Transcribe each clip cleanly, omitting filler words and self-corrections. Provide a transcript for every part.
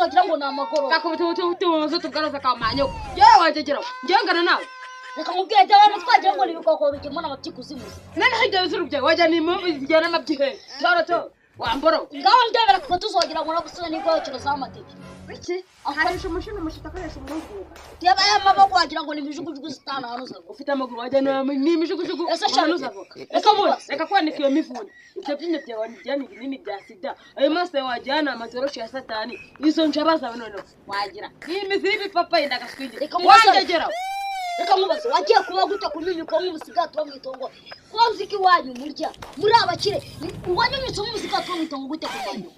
Amaso wagira ngo ni amagorofa. Kakubita ubutubuzi tubwaraza kamanyoko yewe wangegeraho, njyewe ngana nawe. Reka mubwire, jya abantu twagira ngo ni ibikoko bigemura amabyi kuzimuza. Noneho ibyo bizuru byawe wajya ni impamvu zijyana amabyi he toro toro wamboro. Ngaho ndebera kuko tuzogira ngo nagusore n'igorokero z'amateke. Iki harisha umushino umushita akoresha umuhungu. Reba aya maboko, wagira ngo ni imijugujugu zitanu hano zago. Ufite amaguru wajya ni imijugujugu. Ese shaka- Uhanuza avoka. Ese Reka ubundi mubaze. Reka kwanika iyo mivune, ibyo byinyo byawe wagira ni ibinini bya sida, ayo maso yawe wagira ni amazorosho ya Satani, izo njaba zawe noneho wagira ni imizi y'ibipapayi ndagaswingira. Reka mubaze. Wangegeraho. Reka nkubaze, wagiye kuba gute kunyunyuka nk'umusigati wo mu itongo? Ko nzi ko iwanyu murya muri abakire, wanyunyutse nk'umusigati wo mu itongo gute ku manywa?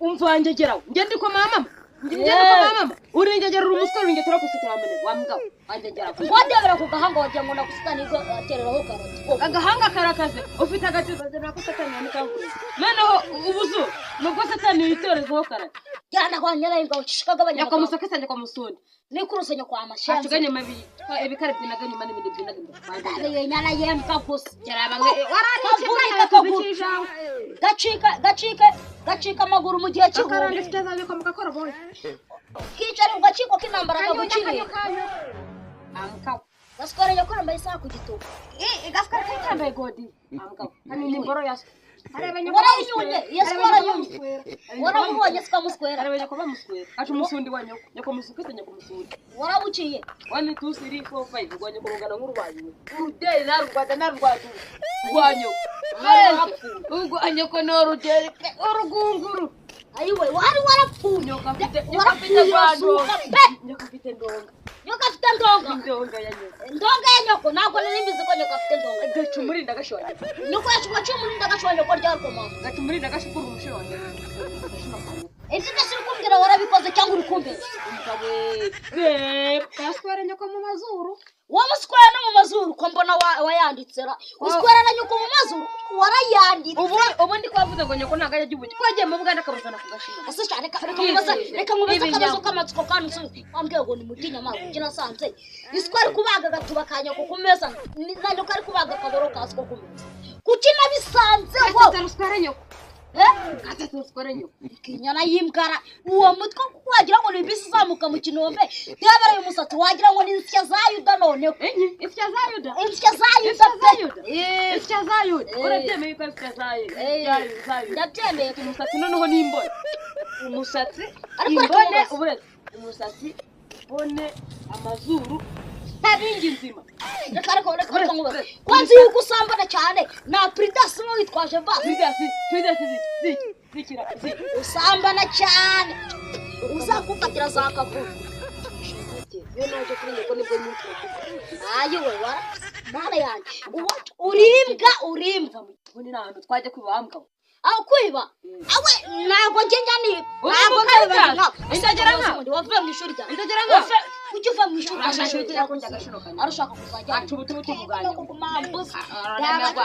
Umva wangegeraho, njye ndi kwa mama, njye ndi kwa mama. Uringegera, uri umusore, uringetera kusekera wamene wa mugabo wangegeraho. Wadebera ku gahanga, wagira ngo nagusitani atereraho karoti koko. Agahanga karakaze, ufite agatiza nako Satani yanikanguriye. Noneho ubuzu nubwo Satani yitorezaho karate. Jyana kwa nyirayimbwa ucishikagabanya. Nyakamusaka nyakamusundi. Nikuruse kwa mashenzi. Hacuganye mabi ebikare byinaga nyuma n'ibindi byinaga imbere. Ariyo nyana yembwa gusa. Kavunika. Kaguru. Gacika gacika gacika amaguru mu gihe Akaranga cy'ihumbi. ifite zabikwa mu gakoroboyi. Kicara ugacikwa k'intambara kaguciriye. Amukawo. Gasikora nyoko yambaye isaha ku gituba. Gasikora kayitambaye godi amukawo kanini imboro yaso. Warayinyunye, iyo sikora waranyunye. Waramubonye sikamuswera. Areba nyoko bamuswera, aca umusundi wa nyoko, nyoko musukise, nyoko musundi. Warabuciye. 1 2 3 4 5, rwa nyoko rungana nk'urubayi uruderi narurwada narurwadu rwa nyoko urwa nyoko ni uruderi pe urugunguru. Ayiwe, wari warapfuye. Nyoko afite, nyoko afite Warapfuye, rwa urasuka ndonga. pe. Nyoko afite ndonga. Nyoko afite ndonga. Indonga ya nyoko. Ndonga ya nyoko, ntabwo nari mbizi ko nyoko afite ndonga. Gaca umurinda agashora. Nyoko yacu waciye umurinda agashora nyoko ryarwo mama. Gaca umurinda agashukura umushoro wa nyoko. Ibyo byose uri kumbwira warabikoze cyangwa uri kumbeshya? Umugabo we gaswera nyoko mu mazuru. Wowe uswera no mu mazuru ko mbona wayanditse ra, uswera na nyoko mu mazuru warayanditse. Ubu ndi kwavuze ngo nyoko ntabwo ajya ubuki ko yagiye mu Buganda akabuzana ku gashino. Ese sha, reka nkubaze, reka nkubaze akabazo Ibinyama. k'amatsiko kandi usubize. Wambwiye ngo ni muti nyamara kuki nasanze iswa ari kubaga agatuba ka nyoko ku meza, na nyoko ari kubaga akaboro ka siko ku meza? Kuki nabisanzeho? Gatatu ruswera nyoko. Eh? Gatatu ruswera nyoko. Inyana y'imbwara, uwo mutwe wagira ngo ni bisi izamuka mu kinombe. Yaba umusatsi wagira ngo ni insya za Yuda noneho. Enye insya za Yuda. Insya za Yuda Insya za pe. Yuda. Eh, Insya za Yuda. Eh. Urabyemeye ko insya za Yuda? Eh. Za Yuda. Ndabyemeye. Umusatsi noneho ni imbone, umusatsi Ariko reka imbone. nkubaze. Uburetse umusatsi, imbone, amazuru ntabingi nzima. Reka reka reka reka nkubaze, kwanza yuko usambana cyane na Pridasi uba witwaje vasi. Pridasi, Pridasi ziki zikira ziki. Usambana cyane uzakufatira za kaguru. Iyo naje kuri nyoko nibwo nyitwa. Ayiwe, wara mana yanjye, urimbwa, urimbwa. Ubundi ni ahantu twajya kwiba wa mugabo. Aho kwiba awe ntabwo njye njya niba. Uri Ntabwo mu njya Caritas. niba. Indagera nka. Wavuye mu ishuri ryawe? Indagera nka. Kuki uva mu ishuri? Urashaka ibyo kurya agashino kanjye. Arashaka kuzajya Aca ubutubutu bwanjye. Mambuzi. Aramerwa.